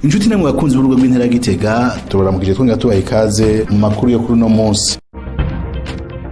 Inshuti namwe bakunzi b'urugo rw'intara ya Gitega, tubaramukije twongera tubaha ikaze mu makuru yo kuri uno munsi.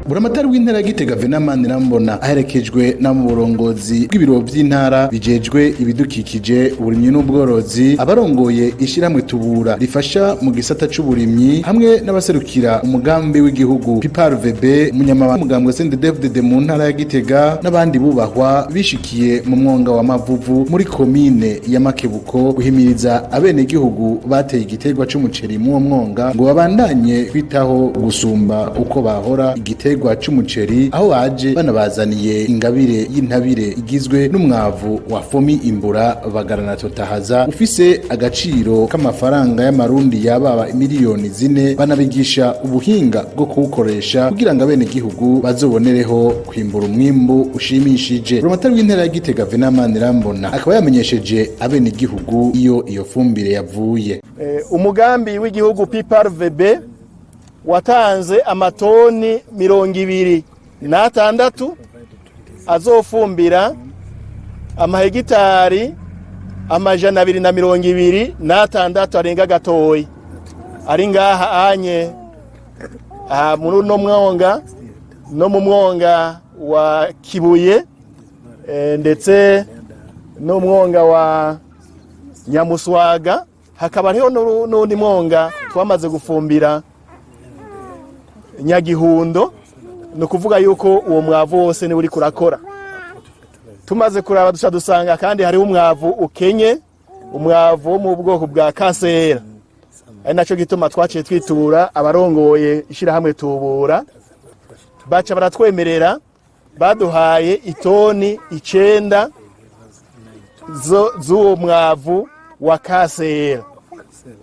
Buramatari w'intara ya Gitega, Venant Manirambona, aherekejwe na mu burongozi bw'ibiro vy'intara bijejwe ibidukikije, uburimyi n'ubworozi, abarongoye ishyirahamwe Tubura rifasha mu gisata c'uburimyi, hamwe n'abaserukira umugambi w'igihugu PPARVB, umunyamabanga w'umugambwe CNDD-FDD mu ntara ya Gitega n'abandi bubahwa, bishikiye mu mwonga wa Mavuvu muri komine ya Makebuko guhimiriza abenegihugu bateye igiterwa c'umuceri mu mwonga ngo babandanye kwitaho gusumba uko bahora igiterwa c'umuceri, aho baje banabazaniye ingabire y'intabire igizwe n'umwavu wa Fomi Imbura Bagarana Totahaza ufise agaciro k'amafaranga y'amarundi yababa 4 miliyoni, banabigisha ubuhinga bwo kuwukoresha kugira ngo abenegihugu bazobonereho kwimbura umwimbu ushimishije. Buramatari w'intara ya Gitega, Venant Manirambona, akaba yamenyesheje abenegihugu iyo fumbire yavuye. Umugambi w'igihugu PPARVB watanze amatoni 26 azofumbira amahegitari 226 arenga gatoyi ari ngaha anye aha muri uno mwonga no mu mwonga wa Kibuye, ndetse n'umwonga wa Nyamuswaga. Hakaba hariho n'undi mwonga twamaze gufumbira, Nyagihundo. Ni ukuvuga yuko uwo mwavu wose niwe uri kurakora. Tumaze kuraba, duca dusanga kandi hariho umwavu ukenye, umwavu wo mu bwoko bwa kasera, ari naco gituma twaciye twitura abarongoye ishirahamwe Tubura, baca baratwemerera, baduhaye itoni 9 z'uwo mwavu wa kasera.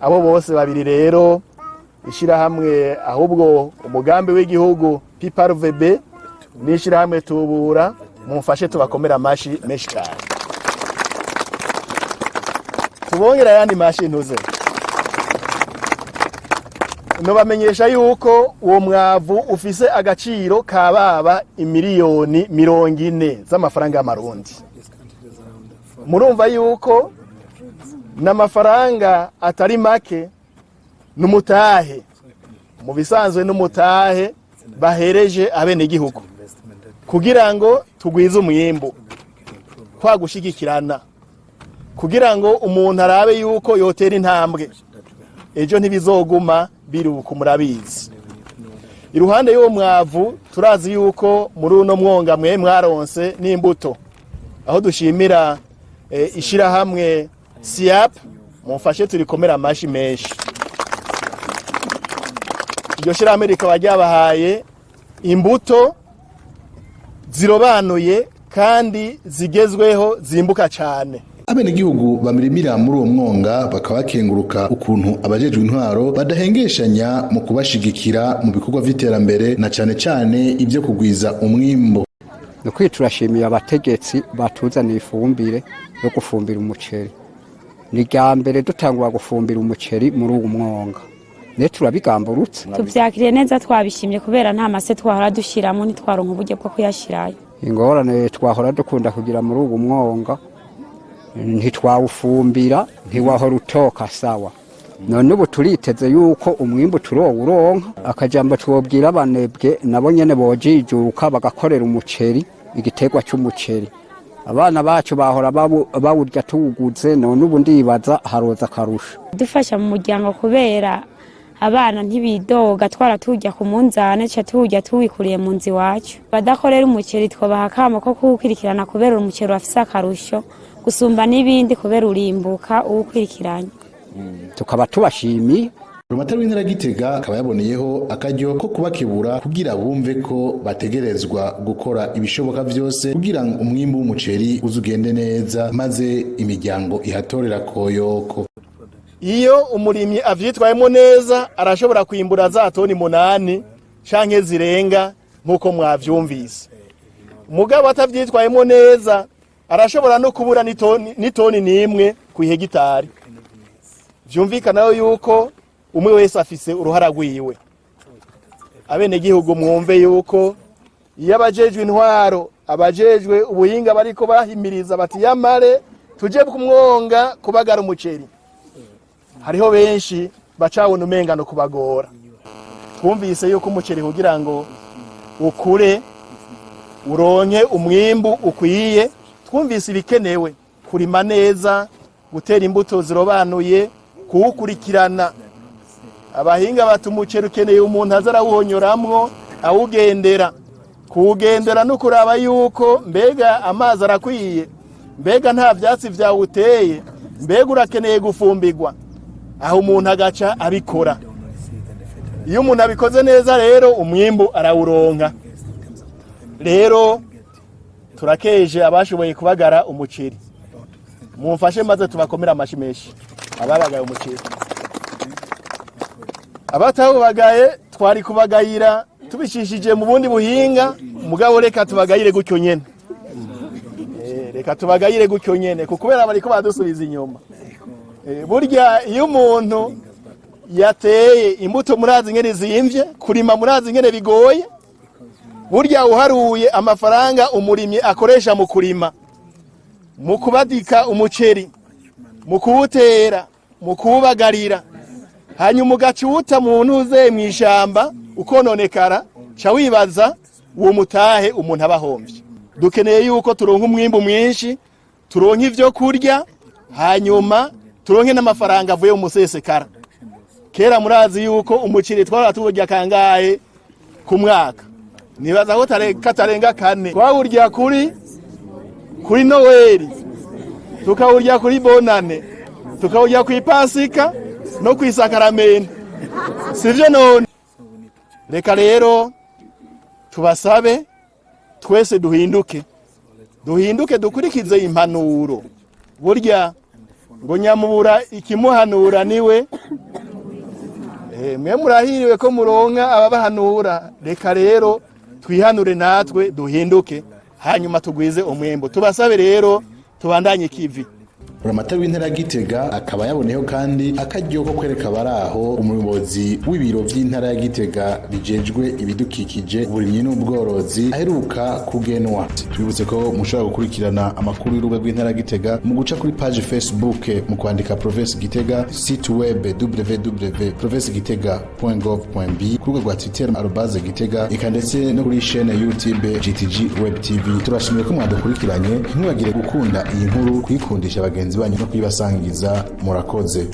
Abo bose babiri rero, ishirahamwe, ahubwo umugambi w'igihugu PPARVB n'ishirahamwe Tubura, mumfashe tubakomera amashi menshi cyane, tubongera ayandi mashi. Ntuze nobamenyesha yuko uwo mwavu ufise agaciro kababa 40 miliyoni z'amafaranga y'amarundi. Murumva yuko n'amafaranga atari make, n'umutahe mu bisanzwe, n'umutahe bahereje abenegihugu kugira ngo tugwize umwimbu, kwa gushigikirana kugira ngo umuntu arabe yuko yotera intambwe, ejo ntibizoguma biruka. Murabizi, iruhande y'uwo mwavu, turazi yuko muri uno mwonga mwe mwaronse n'imbuto, aho dushimira ishirahamwe SIAP. Mumfashe turikomera amashi menshi. Iryo shirahamwe rikaba ryabahaye imbuto zirobanuye kandi zigezweho, zimbuka cyane. Abenegihugu bamirimira muri uwo mwonga bakaba bakenguruka ukuntu abajejwe intwaro badahengeshanya mu kubashigikira mu bikorwa vy'iterambere, na cane cane ivyo kugwiza umwimbu. Nukuri turashimiye abategetsi batuzaniye ifumbire yo gufumbira umuceri. Ni rya mbere dutangura gufumbira umuceri muri uwo mwonga, ne turabigamburutse. Tuvyakiriye neza, twabishimye, kubera nta mase twahora dushiramo, ntitwaronka uburyo bwo kuyashirayo. Ingorane twahora dukunda kugira muri uwo mwonga, ntitwawufumbira, ntiwahora utoka sawa. None ubu turiteze yuko umwimbu turowuronka. Akajambo twobwira abanebwe, nabo nyene bojijuka bagakorera umuceri, igiterwa c'umuceri. Abana bacu bahora bawurya tuwuguze, none ubu ndibaza haroza akarusho. Dufasha mu muryango, kubera abana ntibidoga, twara turya ku munzane, ca tuwurya tuwikuriye mu nzu iwacu. Badakorera umuceri twobaha akamo ko kuwukurikirana, kubera umuceri urafise akarusho gusumba n'ibindi, kubera urimbuka uwukurikiranye. Tukaba tubashimiye. Buramatari w'intara ya Gitega akaba yaboneyeho akaryo ko kubakebura kugira bumve ko bategerezwa gukora ibishoboka vyose kugira ngo umwimbu w'umuceri uze ugende neza, maze imiryango ihatorera koyoko. Iyo umurimyi avyitwayemo neza, arashobora kwimbura za toni 8 canke zirenga nk'uko mwavyumvise. Mugabo atavyitwayemo neza, arashobora no kubura n'itoni n'imwe ku hegitari. Vyumvikana yuko umwe wese afise uruhara rwiwe. Abenegihugu mwumve yuko iyo abajejwe intwaro, abajejwe ubuhinga bariko bahimiriza bati: "Yamare tuje kumwonga kubagara umuceri." Hariho benshi bacabona umengano kubagora. Twumvise yuko umuceri kugira ngo ukure, uronke umwimbu ukwiye, twumvise ibikenewe: kurima neza, gutera imbuto zirobanuye, kuwukurikirana. Abahinga bata umuceri ukeneye umuntu aza arawuhonyoramwo, awugendera. Kuwugendera no kuraba yuko mbega amazi arakwiye, mbega nta vyatsi vyawuteye, mbega urakeneye gufumbirwa. Aho umuntu agaca abikora. Iyo umuntu abikoze neza rero, umwimbu arawuronka. Rero turakeje abashoboye kubagara umuceri. Mumfashe maze tubakomere amashi menshi ababagaye umuceri. Abatawubagaye twari kubagayira tubishishije mu bundi buhinga, mugabo reka tubagayire gutyo nyene. Reka tubagayire gutyo nyene, kuko kubera bariko badusubiza inyuma. Burya iyo umuntu yateye imbuto, murazi ingene zimvye, kurima murazi ingene bigoye. Burya uharuye amafaranga umurimyi akoresha mu kurima, mu kubadika umuceri, mu kuwutera, mu kuwubagarira, hanyuma ugaca uwuta mu ntuze mw'ishamba ukononekara, ca wibaza uwo mutahe umuntu aba ahomvye. Dukeneye yuko turonka umwimbu mwinshi, turonke ivyo kurya, hanyuma turonke n'amafaranga avuye mu musesekara. Kera murazi yuko umuceri twahora tuwurya kangahe ku mwaka? Nibaza ko katarenga kane. Twawurya kuri Noweli, tukawurya kuri Bonane, tukawurya ku Ipasika no ku Isakaramenti, sivyo? None reka rero tubasabe twese duhinduke, duhinduke, dukurikize impanuro. Burya ngo nyamubura ikimuhanura niwe. Mwe murahiriwe ko muronka ababahanura. Reka rero twihanure natwe duhinduke, hanyuma tugwize umwimbu. Tubasabe rero tubandanye ikivi. Buramatari w'intara ya Gitega akaba yaboneyeho kandi akaryo ko kwereka abari aho umuyobozi w'ibiro vy'intara ya Gitega bijejwe ibidukikije, uburimyi n'ubworozi aheruka kugenwa. Tubibutse ko mushobora gukurikirana amakuru y'urubuga rw'intara ya Gitega mu guca kuri page Facebook mu kwandika Province Gitega, site web www.provincegitega.gov.b, ku rubuga rwa Twitter @Gitega, eka ndetse no kuri chaîne YouTube GTG Web TV. Turashimiye ko mwadukurikiranye. Ntimwibagire gukunda iyi nkuru, kuyikundisha bagenzi banyu no kuyibasangiza. Murakoze.